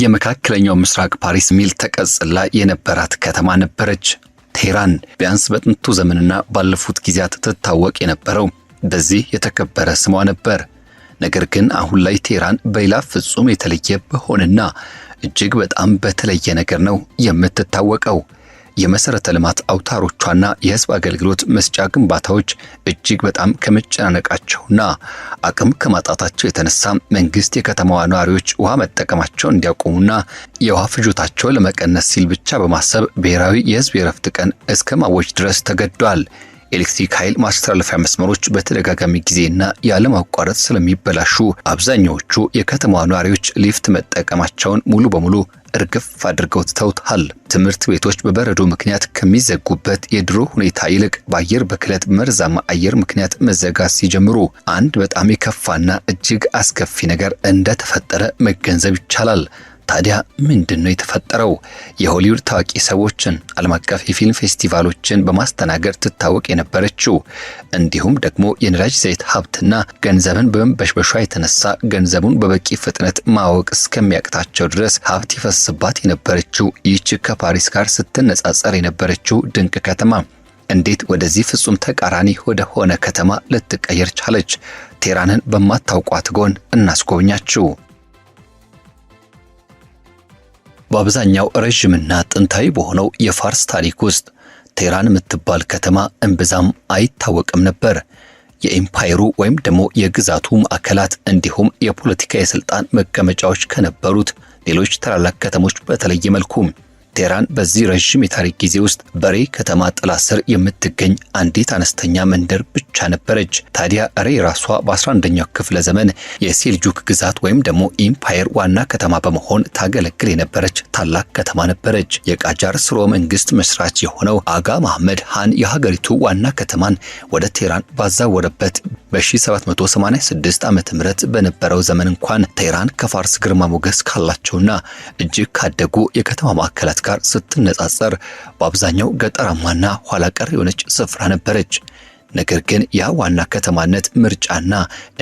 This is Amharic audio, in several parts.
የመካከለኛው ምስራቅ ፓሪስ ሚል ተቀጽላ የነበራት ከተማ ነበረች። ቴህራን ቢያንስ በጥንቱ ዘመንና ባለፉት ጊዜያት ትታወቅ የነበረው በዚህ የተከበረ ስሟ ነበር። ነገር ግን አሁን ላይ ቴህራን በሌላ ፍጹም የተለየ በሆነና እጅግ በጣም በተለየ ነገር ነው የምትታወቀው። የመሰረተ ልማት አውታሮቿና የሕዝብ አገልግሎት መስጫ ግንባታዎች እጅግ በጣም ከመጨናነቃቸውና አቅም ከማጣታቸው የተነሳ መንግስት የከተማዋ ነዋሪዎች ውሃ መጠቀማቸውን እንዲያቆሙና የውሃ ፍጆታቸውን ለመቀነስ ሲል ብቻ በማሰብ ብሔራዊ የሕዝብ የእረፍት ቀን እስከ ማወጅ ድረስ ተገዷል። ኤሌክትሪክ ኃይል ማስተላለፊያ መስመሮች በተደጋጋሚ ጊዜና ያለማቋረጥ ስለሚበላሹ አብዛኛዎቹ የከተማዋ ነዋሪዎች ሊፍት መጠቀማቸውን ሙሉ በሙሉ እርግፍ አድርገው ትተውታል። ትምህርት ቤቶች በበረዶ ምክንያት ከሚዘጉበት የድሮ ሁኔታ ይልቅ በአየር ብክለት መርዛማ አየር ምክንያት መዘጋት ሲጀምሩ አንድ በጣም የከፋና እጅግ አስከፊ ነገር እንደተፈጠረ መገንዘብ ይቻላል። ታዲያ ምንድን ነው የተፈጠረው? የሆሊውድ ታዋቂ ሰዎችን፣ ዓለም አቀፍ የፊልም ፌስቲቫሎችን በማስተናገድ ትታወቅ የነበረችው፣ እንዲሁም ደግሞ የነዳጅ ዘይት ሀብትና ገንዘብን በመንበሽበሿ የተነሳ ገንዘቡን በበቂ ፍጥነት ማወቅ እስከሚያቅታቸው ድረስ ሀብት ይፈስባት የነበረችው ይህች ከፓሪስ ጋር ስትነጻጸር የነበረችው ድንቅ ከተማ እንዴት ወደዚህ ፍጹም ተቃራኒ ወደ ሆነ ከተማ ልትቀየር ቻለች? ቴህራንን በማታውቋት ጎን እናስጎብኛችሁ። በአብዛኛው ረዥምና ጥንታዊ በሆነው የፋርስ ታሪክ ውስጥ ቴህራን የምትባል ከተማ እምብዛም አይታወቅም ነበር። የኢምፓየሩ ወይም ደግሞ የግዛቱ ማዕከላት እንዲሁም የፖለቲካ የስልጣን መቀመጫዎች ከነበሩት ሌሎች ታላላቅ ከተሞች በተለየ መልኩ ቴህራን በዚህ ረዥም የታሪክ ጊዜ ውስጥ በሬ ከተማ ጥላ ስር የምትገኝ አንዲት አነስተኛ መንደር ብቻ ነበረች። ታዲያ ሬ ራሷ በ11ኛው ክፍለ ዘመን የሴልጁክ ግዛት ወይም ደግሞ ኢምፓየር ዋና ከተማ በመሆን ታገለግል የነበረች ታላቅ ከተማ ነበረች። የቃጃር ስርወ መንግስት መስራች የሆነው አጋ መሐመድ ሃን የሀገሪቱ ዋና ከተማን ወደ ቴህራን ባዛወረበት በ1786 ዓ.ም በነበረው ዘመን እንኳን ቴህራን ከፋርስ ግርማ ሞገስ ካላቸውና እጅግ ካደጉ የከተማ ማዕከላት ጋር ስትነጻጸር በአብዛኛው ገጠራማና ኋላ ቀር የሆነች ስፍራ ነበረች። ነገር ግን ያ ዋና ከተማነት ምርጫና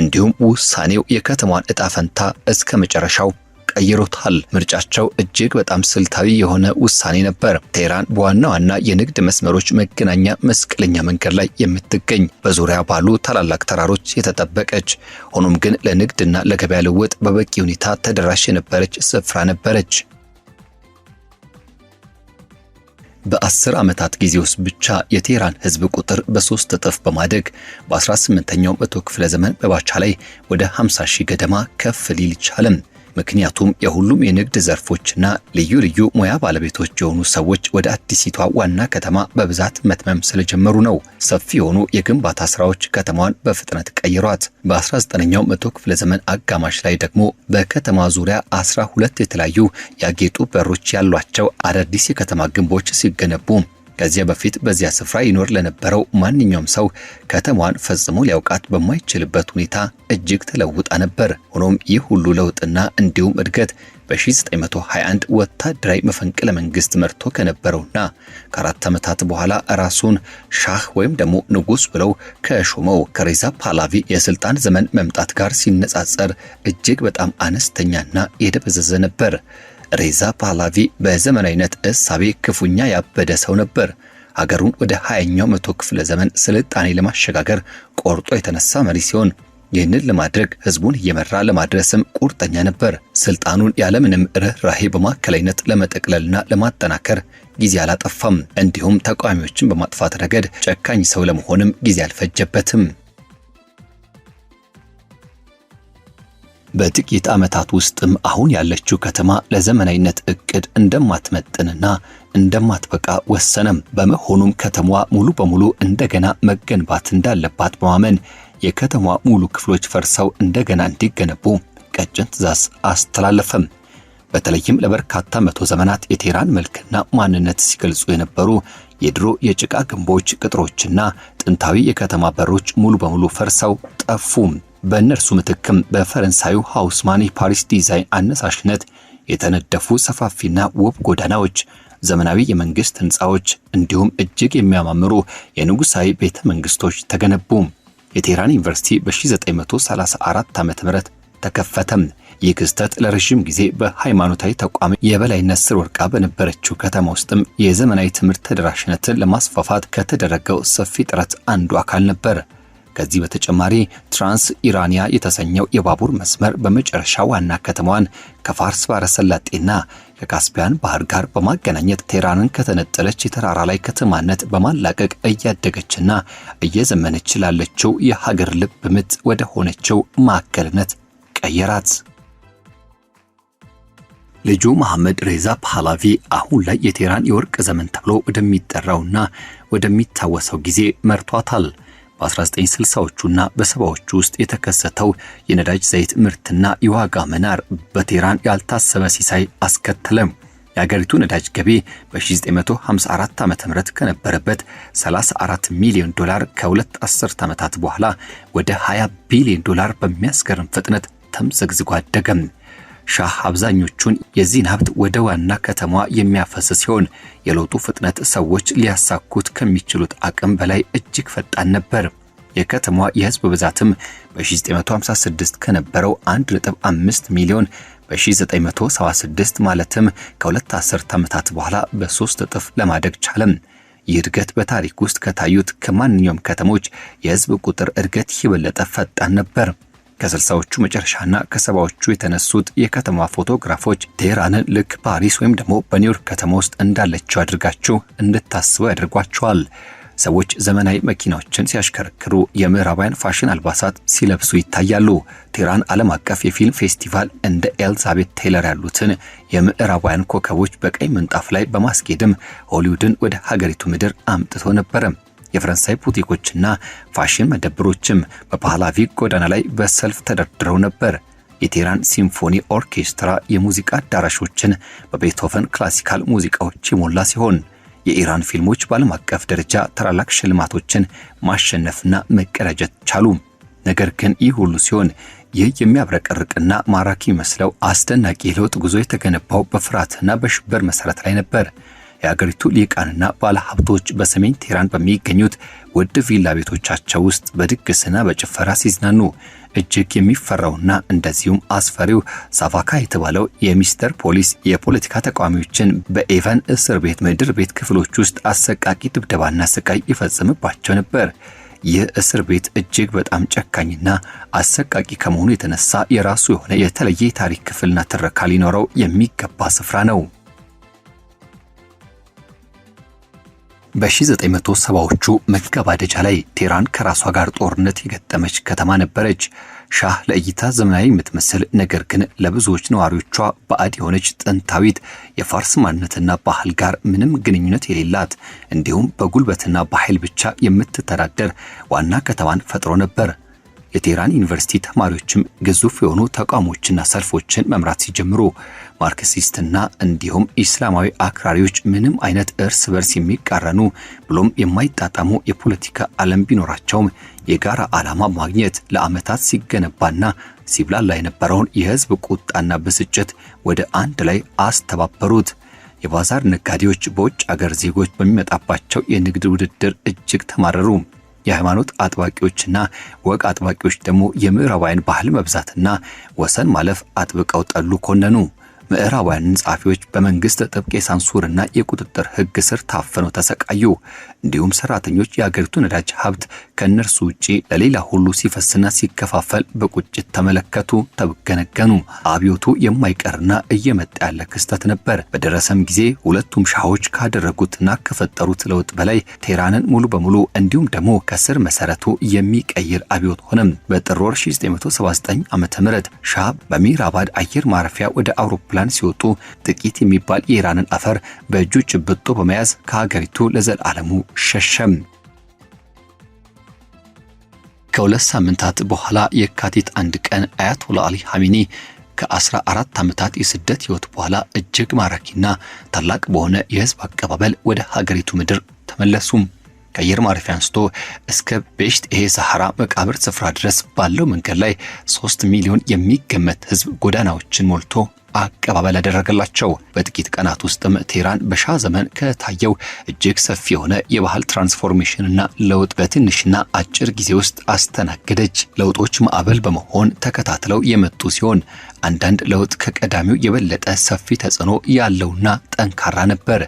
እንዲሁም ውሳኔው የከተማዋን ዕጣ ፈንታ እስከ መጨረሻው ቀይሮታል። ምርጫቸው እጅግ በጣም ስልታዊ የሆነ ውሳኔ ነበር። ቴህራን በዋና ዋና የንግድ መስመሮች መገናኛ መስቀለኛ መንገድ ላይ የምትገኝ፣ በዙሪያ ባሉ ታላላቅ ተራሮች የተጠበቀች፣ ሆኖም ግን ለንግድና ለገበያ ልውውጥ በበቂ ሁኔታ ተደራሽ የነበረች ስፍራ ነበረች። በ10 ዓመታት ጊዜ ውስጥ ብቻ የቴህራን ሕዝብ ቁጥር በ3 እጥፍ በማደግ በ18ኛው መቶ ክፍለ ዘመን በባቻ ላይ ወደ 50 ሺህ ገደማ ከፍ ሊል ቻለም። ምክንያቱም የሁሉም የንግድ ዘርፎችና ልዩ ልዩ ሙያ ባለቤቶች የሆኑ ሰዎች ወደ አዲሲቷ ዋና ከተማ በብዛት መትመም ስለጀመሩ ነው። ሰፊ የሆኑ የግንባታ ስራዎች ከተማዋን በፍጥነት ቀይሯት። በ19ኛው መቶ ክፍለ ዘመን አጋማሽ ላይ ደግሞ በከተማ ዙሪያ 12 የተለያዩ ያጌጡ በሮች ያሏቸው አዳዲስ የከተማ ግንቦች ሲገነቡ ከዚያ በፊት በዚያ ስፍራ ይኖር ለነበረው ማንኛውም ሰው ከተማዋን ፈጽሞ ሊያውቃት በማይችልበት ሁኔታ እጅግ ተለውጣ ነበር። ሆኖም ይህ ሁሉ ለውጥና እንዲሁም እድገት በ1921 ወታደራዊ መፈንቅለ መንግስት መርቶ ከነበረውና ከ4 ዓመታት በኋላ ራሱን ሻህ ወይም ደግሞ ንጉስ ብለው ከሾመው ከሬዛ ፓላቪ የስልጣን ዘመን መምጣት ጋር ሲነጻጸር እጅግ በጣም አነስተኛና የደበዘዘ ነበር። ሬዛ ፓላቪ በዘመናዊነት እሳቤ ክፉኛ ያበደ ሰው ነበር። ሀገሩን ወደ 20ኛው መቶ ክፍለ ዘመን ስልጣኔ ለማሸጋገር ቆርጦ የተነሳ መሪ ሲሆን ይህንን ለማድረግ ህዝቡን እየመራ ለማድረስም ቁርጠኛ ነበር። ስልጣኑን ያለምንም ርኅራሄ በማዕከላዊነት ለመጠቅለልና ለማጠናከር ጊዜ አላጠፋም። እንዲሁም ተቃዋሚዎችን በማጥፋት ረገድ ጨካኝ ሰው ለመሆንም ጊዜ አልፈጀበትም። በጥቂት ዓመታት ውስጥም አሁን ያለችው ከተማ ለዘመናዊነት እቅድ እንደማትመጥንና እንደማትበቃ ወሰነም። በመሆኑም ከተማዋ ሙሉ በሙሉ እንደገና መገንባት እንዳለባት በማመን የከተማዋ ሙሉ ክፍሎች ፈርሰው እንደገና እንዲገነቡ ቀጭን ትዕዛዝ አስተላለፈም። በተለይም ለበርካታ መቶ ዘመናት የቴህራን መልክና ማንነት ሲገልጹ የነበሩ የድሮ የጭቃ ግንቦች፣ ቅጥሮችና ጥንታዊ የከተማ በሮች ሙሉ በሙሉ ፈርሰው ጠፉ። በእነርሱ ምትክም በፈረንሳዩ ሃውስማን የፓሪስ ዲዛይን አነሳሽነት የተነደፉ ሰፋፊና ውብ ጎዳናዎች፣ ዘመናዊ የመንግስት ህንፃዎች እንዲሁም እጅግ የሚያማምሩ የንጉሳዊ ቤተ መንግስቶች ተገነቡ። የቴህራን ዩኒቨርሲቲ በ1934 ዓ.ም ተከፈተም። ይህ ክስተት ለረዥም ጊዜ በሃይማኖታዊ ተቋም የበላይነት ስር ወድቃ በነበረችው ከተማ ውስጥም የዘመናዊ ትምህርት ተደራሽነትን ለማስፋፋት ከተደረገው ሰፊ ጥረት አንዱ አካል ነበር። ከዚህ በተጨማሪ ትራንስ ኢራኒያ የተሰኘው የባቡር መስመር በመጨረሻ ዋና ከተማዋን ከፋርስ ባህረ ሰላጤና ከካስፒያን ባህር ጋር በማገናኘት ቴህራንን ከተነጠለች የተራራ ላይ ከተማነት በማላቀቅ እያደገችና እየዘመነች ላለችው የሀገር ልብ ምት ወደ ሆነችው ማዕከልነት ቀየራት። ልጁ መሐመድ ሬዛ ፓህላቪ አሁን ላይ የቴህራን የወርቅ ዘመን ተብሎ ወደሚጠራውና ወደሚታወሰው ጊዜ መርቷታል። በ1960ዎቹና በሰባዎቹ ውስጥ የተከሰተው የነዳጅ ዘይት ምርትና የዋጋ መናር በቴህራን ያልታሰበ ሲሳይ አስከተለም። የሀገሪቱ ነዳጅ ገቢ በ1954 ዓ.ም ከነበረበት 34 ሚሊዮን ዶላር ከሁለት አስርት ዓመታት በኋላ ወደ 20 ቢሊዮን ዶላር በሚያስገርም ፍጥነት ተምዘግዝጎ አደገም። ሻህ አብዛኞቹን የዚህን ሀብት ወደ ዋና ከተማዋ የሚያፈስ ሲሆን የለውጡ ፍጥነት ሰዎች ሊያሳኩት ከሚችሉት አቅም በላይ እጅግ ፈጣን ነበር። የከተማዋ የህዝብ ብዛትም በ1956 ከነበረው 1.5 ሚሊዮን በ1976 ማለትም ከሁለት አስርት ዓመታት በኋላ በ3 እጥፍ ለማደግ ቻለም። ይህ እድገት በታሪክ ውስጥ ከታዩት ከማንኛውም ከተሞች የህዝብ ቁጥር እድገት የበለጠ ፈጣን ነበር። ከ60ዎቹ መጨረሻና ከ70ዎቹ የተነሱት የከተማ ፎቶግራፎች ቴህራንን ልክ ፓሪስ ወይም ደግሞ በኒውዮርክ ከተማ ውስጥ እንዳለችው አድርጋችሁ እንድታስቡ ያደርጓቸዋል። ሰዎች ዘመናዊ መኪናዎችን ሲያሽከረክሩ፣ የምዕራባውያን ፋሽን አልባሳት ሲለብሱ ይታያሉ። ቴህራን ዓለም አቀፍ የፊልም ፌስቲቫል እንደ ኤልዛቤት ቴይለር ያሉትን የምዕራባውያን ኮከቦች በቀይ ምንጣፍ ላይ በማስጌድም ሆሊውድን ወደ ሀገሪቱ ምድር አምጥቶ ነበረ። የፈረንሳይ ቡቲኮችና ፋሽን መደብሮችም በፓህላቪ ጎዳና ላይ በሰልፍ ተደርድረው ነበር። የቴህራን ሲምፎኒ ኦርኬስትራ የሙዚቃ አዳራሾችን በቤትሆቨን ክላሲካል ሙዚቃዎች የሞላ ሲሆን የኢራን ፊልሞች በዓለም አቀፍ ደረጃ ታላላቅ ሽልማቶችን ማሸነፍና መቀዳጀት ቻሉ። ነገር ግን ይህ ሁሉ ሲሆን ይህ የሚያብረቀርቅና ማራኪ መስለው አስደናቂ የለውጥ ጉዞ የተገነባው በፍርሃትና በሽብር መሰረት ላይ ነበር። የሀገሪቱ ሊቃንና ባለሀብቶች በሰሜን ቴህራን በሚገኙት ውድ ቪላ ቤቶቻቸው ውስጥ በድግስና በጭፈራ ሲዝናኑ እጅግ የሚፈራውና እንደዚሁም አስፈሪው ሳቫካ የተባለው የሚስተር ፖሊስ የፖለቲካ ተቃዋሚዎችን በኤቨን እስር ቤት ምድር ቤት ክፍሎች ውስጥ አሰቃቂ ድብደባና ስቃይ ይፈጽምባቸው ነበር። ይህ እስር ቤት እጅግ በጣም ጨካኝና አሰቃቂ ከመሆኑ የተነሳ የራሱ የሆነ የተለየ የታሪክ ክፍልና ትረካ ሊኖረው የሚገባ ስፍራ ነው። በ1970ዎቹ መገባደጃ ላይ ቴህራን ከራሷ ጋር ጦርነት የገጠመች ከተማ ነበረች። ሻህ ለእይታ ዘመናዊ የምትመስል ነገር ግን ለብዙዎች ነዋሪዎቿ ባዕድ የሆነች ጥንታዊት የፋርስ ማንነትና ባህል ጋር ምንም ግንኙነት የሌላት እንዲሁም በጉልበትና በኃይል ብቻ የምትተዳደር ዋና ከተማን ፈጥሮ ነበር። የቴህራን ዩኒቨርሲቲ ተማሪዎችም ግዙፍ የሆኑ ተቃውሞችና ሰልፎችን መምራት ሲጀምሩ ማርክሲስትና እንዲሁም ኢስላማዊ አክራሪዎች ምንም አይነት እርስ በርስ የሚቃረኑ ብሎም የማይጣጣሙ የፖለቲካ ዓለም ቢኖራቸውም የጋራ ዓላማ ማግኘት ለዓመታት ሲገነባና ሲብላላ የነበረውን የህዝብ ቁጣና ብስጭት ወደ አንድ ላይ አስተባበሩት። የባዛር ነጋዴዎች በውጭ አገር ዜጎች በሚመጣባቸው የንግድ ውድድር እጅግ ተማረሩ። የሃይማኖት አጥባቂዎችና ወግ አጥባቂዎች ደግሞ የምዕራባውያን ባህል መብዛትና ወሰን ማለፍ አጥብቀው ጠሉ፣ ኮነኑ። ምዕራባውያን ጸሐፊዎች በመንግስት ጥብቅ የሳንሱርና የቁጥጥር ህግ ስር ታፍነው ተሰቃዩ። እንዲሁም ሰራተኞች የአገሪቱ ነዳጅ ሀብት ከእነርሱ ውጪ ለሌላ ሁሉ ሲፈስና ሲከፋፈል በቁጭት ተመለከቱ፣ ተገነገኑ። አብዮቱ የማይቀርና እየመጣ ያለ ክስተት ነበር። በደረሰም ጊዜ ሁለቱም ሻሆች ካደረጉትና ከፈጠሩት ለውጥ በላይ ቴህራንን ሙሉ በሙሉ እንዲሁም ደግሞ ከስር መሰረቱ የሚቀይር አብዮት ሆነም። በጥር ወር 1979 ዓ.ም ሻህ በሚራባድ አየር ማረፊያ ወደ አውሮፕላን ሲወጡ ጥቂት የሚባል የኢራንን አፈር በእጁ ጭብጦ በመያዝ ከሀገሪቱ ለዘላለሙ ሸሸም። ከሁለት ሳምንታት በኋላ የካቲት 1 ቀን አያቶላ አሊ ኻሜኒ ከ14 ዓመታት የስደት ህይወት በኋላ እጅግ ማራኪና ታላቅ በሆነ የህዝብ አቀባበል ወደ ሀገሪቱ ምድር ተመለሱ። ከአየር ማረፊያ አንስቶ እስከ ቤሽት ኤ ሰሐራ መቃብር ስፍራ ድረስ ባለው መንገድ ላይ 3 ሚሊዮን የሚገመት ህዝብ ጎዳናዎችን ሞልቶ አቀባበል ያደረገላቸው። በጥቂት ቀናት ውስጥም ቴህራን በሻህ ዘመን ከታየው እጅግ ሰፊ የሆነ የባህል transformation ና ለውጥ በትንሽና አጭር ጊዜ ውስጥ አስተናገደች። ለውጦች ማዕበል በመሆን ተከታትለው የመጡ ሲሆን አንዳንድ ለውጥ ከቀዳሚው የበለጠ ሰፊ ተጽዕኖ ያለውና ጠንካራ ነበር።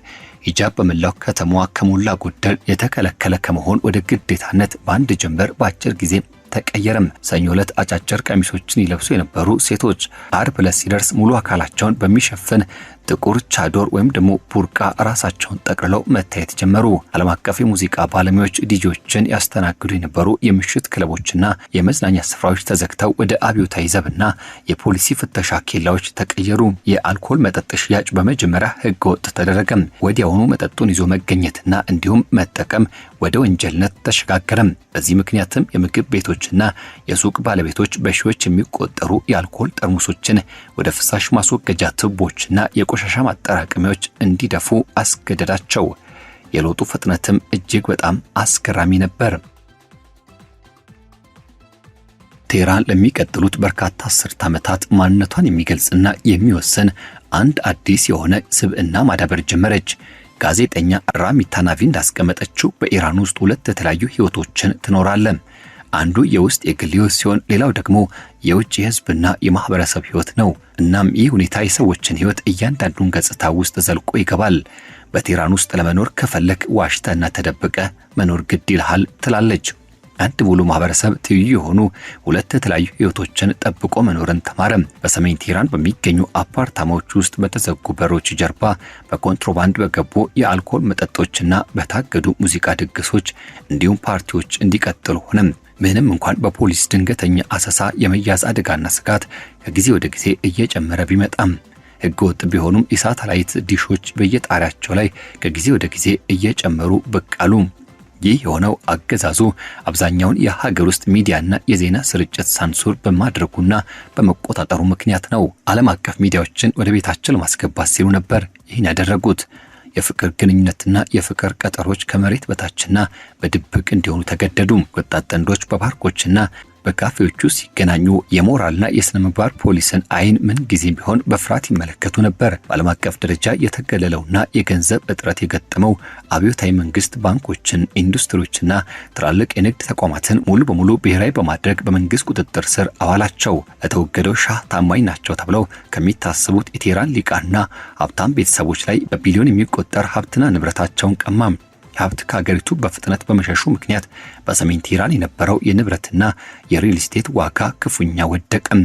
ሂጃብ በመላው ከተማዋ ከሞላ ጎደል የተከለከለ ከመሆን ወደ ግዴታነት በአንድ ጀንበር በአጭር ጊዜ ተቀየረም። ሰኞ ዕለት አጫጭር ቀሚሶችን ይለብሱ የነበሩ ሴቶች አርብ ዕለት ሲደርስ ሙሉ አካላቸውን በሚሸፍን ጥቁር ቻዶር ወይም ደግሞ ቡርቃ ራሳቸውን ጠቅልለው መታየት ጀመሩ። ዓለም አቀፍ የሙዚቃ ባለሙያዎች ዲጄዎችን ያስተናግዱ የነበሩ የምሽት ክለቦችና የመዝናኛ ስፍራዎች ተዘግተው ወደ አብዮታዊ ዘብና የፖሊሲ ፍተሻ ኬላዎች ተቀየሩ። የአልኮል መጠጥ ሽያጭ በመጀመሪያ ሕገወጥ ተደረገም። ወዲያውኑ መጠጡን ይዞ መገኘትና እንዲሁም መጠቀም ወደ ወንጀልነት ተሸጋገረም። በዚህ ምክንያትም የምግብ ቤቶችና የሱቅ ባለቤቶች በሺዎች የሚቆጠሩ የአልኮል ጠርሙሶችን ወደ ፍሳሽ ማስወገጃ ቱቦችና የቆሻሻ ማጠራቀሚያዎች እንዲደፉ አስገደዳቸው። የለውጡ ፍጥነትም እጅግ በጣም አስገራሚ ነበር። ቴህራን ለሚቀጥሉት በርካታ አስርት ዓመታት ማንነቷን የሚገልጽና የሚወስን አንድ አዲስ የሆነ ስብዕና ማዳበር ጀመረች። ጋዜጠኛ ራሚታ ናቪ እንዳስቀመጠችው በኢራን ውስጥ ሁለት የተለያዩ ህይወቶችን ትኖራለህ። አንዱ የውስጥ የግል ህይወት ሲሆን ሌላው ደግሞ የውጭ የህዝብና የማህበረሰብ ህይወት ነው። እናም ይህ ሁኔታ የሰዎችን ህይወት እያንዳንዱን ገጽታ ውስጥ ዘልቆ ይገባል። በቴህራን ውስጥ ለመኖር ከፈለክ ዋሽተና ተደብቀ መኖር ግድ ይልሃል ትላለች። አንድ ሙሉ ማህበረሰብ ትይዩ የሆኑ ሁለት የተለያዩ ህይወቶችን ጠብቆ መኖርን ተማረ። በሰሜን ቴህራን በሚገኙ አፓርታማዎች ውስጥ በተዘጉ በሮች ጀርባ በኮንትሮባንድ በገቡ የአልኮል መጠጦችና በታገዱ ሙዚቃ ድግሶች እንዲሁም ፓርቲዎች እንዲቀጥሉ ሆነ። ምንም እንኳን በፖሊስ ድንገተኛ አሰሳ የመያዝ አደጋና ስጋት ከጊዜ ወደ ጊዜ እየጨመረ ቢመጣም ህገወጥ ቢሆኑም የሳተላይት ዲሾች በየጣሪያቸው ላይ ከጊዜ ወደ ጊዜ እየጨመሩ ብቅ አሉ። ይህ የሆነው አገዛዙ አብዛኛውን የሀገር ውስጥ ሚዲያና የዜና ስርጭት ሳንሱር በማድረጉና በመቆጣጠሩ ምክንያት ነው። ዓለም አቀፍ ሚዲያዎችን ወደ ቤታቸው ለማስገባት ሲሉ ነበር ይህን ያደረጉት። የፍቅር ግንኙነትና የፍቅር ቀጠሮች ከመሬት በታችና በድብቅ እንዲሆኑ ተገደዱ። ወጣት ጥንዶች በፓርኮችና በካፌዎቹ ሲገናኙ የሞራልና የስነ ምግባር ፖሊስን አይን ምን ጊዜም ቢሆን በፍርሃት ይመለከቱ ነበር። በዓለም አቀፍ ደረጃ የተገለለውና የገንዘብ እጥረት የገጠመው አብዮታዊ መንግስት ባንኮችን፣ ኢንዱስትሪዎችና ትላልቅ የንግድ ተቋማትን ሙሉ በሙሉ ብሔራዊ በማድረግ በመንግስት ቁጥጥር ስር አዋላቸው። ለተወገደው ሻህ ታማኝ ናቸው ተብለው ከሚታሰቡት የቴህራን ሊቃና ሀብታም ቤተሰቦች ላይ በቢሊዮን የሚቆጠር ሀብትና ንብረታቸውን ቀማም። ሀብት ከሀገሪቱ በፍጥነት በመሸሹ ምክንያት በሰሜን ቴህራን የነበረው የንብረትና የሪል ስቴት ዋጋ ክፉኛ ወደቀም።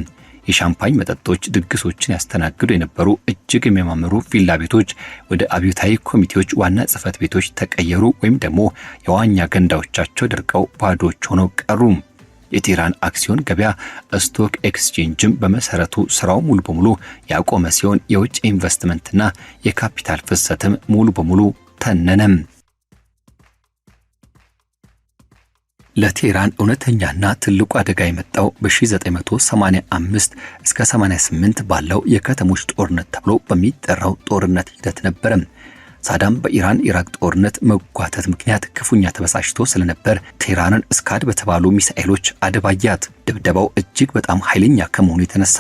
የሻምፓኝ መጠጦች ድግሶችን ያስተናግዱ የነበሩ እጅግ የሚያማምሩ ቪላ ቤቶች ወደ አብዮታዊ ኮሚቴዎች ዋና ጽሕፈት ቤቶች ተቀየሩ ወይም ደግሞ የዋኛ ገንዳዎቻቸው ደርቀው ባዶዎች ሆነው ቀሩ። የቴህራን አክሲዮን ገበያ stock exchange ም በመሰረቱ ስራው ሙሉ በሙሉ ያቆመ ሲሆን የውጭ ኢንቨስትመንትና የካፒታል ፍሰትም ሙሉ በሙሉ ተነነም። ለቴህራን እውነተኛና ትልቁ አደጋ የመጣው በ1985 እስከ 88 ባለው የከተሞች ጦርነት ተብሎ በሚጠራው ጦርነት ሂደት ነበር። ሳዳም በኢራን ኢራቅ ጦርነት መጓተት ምክንያት ክፉኛ ተበሳጭቶ ስለነበር ቴህራንን ስካድ በተባሉ ሚሳኤሎች አደባያት። ድብደባው እጅግ በጣም ኃይለኛ ከመሆኑ የተነሳ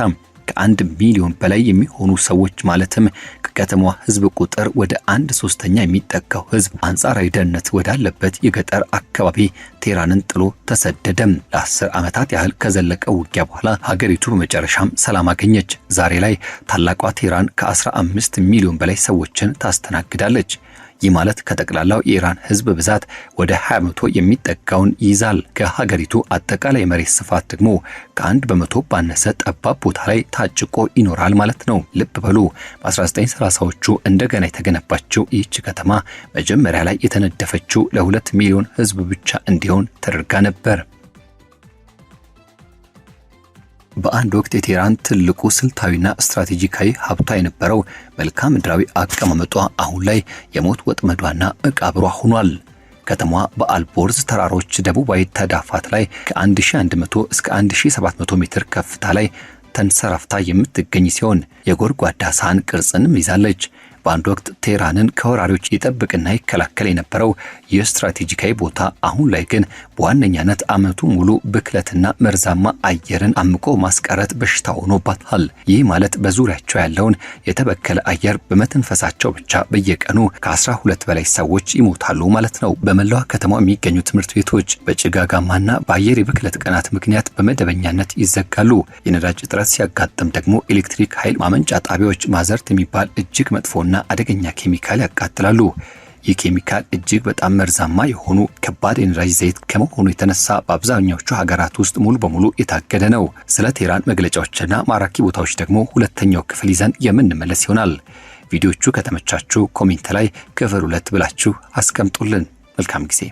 ከ1 ሚሊዮን በላይ የሚሆኑ ሰዎች ማለትም ከከተማዋ ህዝብ ቁጥር ወደ 1/3 የሚጠጋው ህዝብ አንጻራዊ ደህንነት ወዳለበት የገጠር አካባቢ ቴህራንን ጥሎ ተሰደደም። ለ10 ዓመታት ያህል ከዘለቀው ውጊያ በኋላ ሀገሪቱ በመጨረሻም ሰላም አገኘች። ዛሬ ላይ ታላቋ ቴህራን ከ15 ሚሊዮን በላይ ሰዎችን ታስተናግዳለች። ይህ ማለት ከጠቅላላው የኢራን ህዝብ ብዛት ወደ 20% የሚጠጋውን ይይዛል። ከሀገሪቱ አጠቃላይ የመሬት ስፋት ደግሞ ከ1% ባነሰ ጠባብ ቦታ ላይ ታጭቆ ይኖራል ማለት ነው። ልብ በሉ፣ በ1930ዎቹ እንደገና የተገነባችው ይህች ከተማ መጀመሪያ ላይ የተነደፈችው ለ2 ሚሊዮን ህዝብ ብቻ እንዲሆን ተደርጋ ነበር። በአንድ ወቅት የቴህራን ትልቁ ስልታዊና ስትራቴጂካዊ ሀብቷ የነበረው መልክዓ ምድራዊ አቀማመጧ አሁን ላይ የሞት ወጥመዷና መቃብሯ ሆኗል። ከተማዋ በአልቦርዝ ተራሮች ደቡባዊ ተዳፋት ላይ ከ1100 እስከ 1700 ሜትር ከፍታ ላይ ተንሰራፍታ የምትገኝ ሲሆን የጎድጓዳ ሳህን ቅርጽንም ይዛለች። በአንድ ወቅት ቴህራንን ከወራሪዎች ይጠብቅና ይከላከል የነበረው ይህ ስትራቴጂካዊ ቦታ አሁን ላይ ግን በዋነኛነት ዓመቱ ሙሉ ብክለትና መርዛማ አየርን አምቆ ማስቀረት በሽታ ሆኖባታል። ይህ ማለት በዙሪያቸው ያለውን የተበከለ አየር በመተንፈሳቸው ብቻ በየቀኑ ከ12 በላይ ሰዎች ይሞታሉ ማለት ነው። በመላዋ ከተማ የሚገኙ ትምህርት ቤቶች በጭጋጋማና በአየር የብክለት ቀናት ምክንያት በመደበኛነት ይዘጋሉ። የነዳጅ እጥረት ሲያጋጥም ደግሞ ኤሌክትሪክ ኃይል ማመንጫ ጣቢያዎች ማዘርት የሚባል እጅግ መጥፎና አደገኛ ኬሚካል ያቃጥላሉ። ይህ ኬሚካል እጅግ በጣም መርዛማ የሆኑ ከባድ የነዳጅ ዘይት ከመሆኑ የተነሳ በአብዛኛዎቹ ሀገራት ውስጥ ሙሉ በሙሉ የታገደ ነው። ስለ ቴህራን መግለጫዎችና ማራኪ ቦታዎች ደግሞ ሁለተኛው ክፍል ይዘን የምንመለስ ይሆናል። ቪዲዮቹ ከተመቻችሁ comment ላይ ክፍል 2 ብላችሁ አስቀምጡልን። መልካም ጊዜ።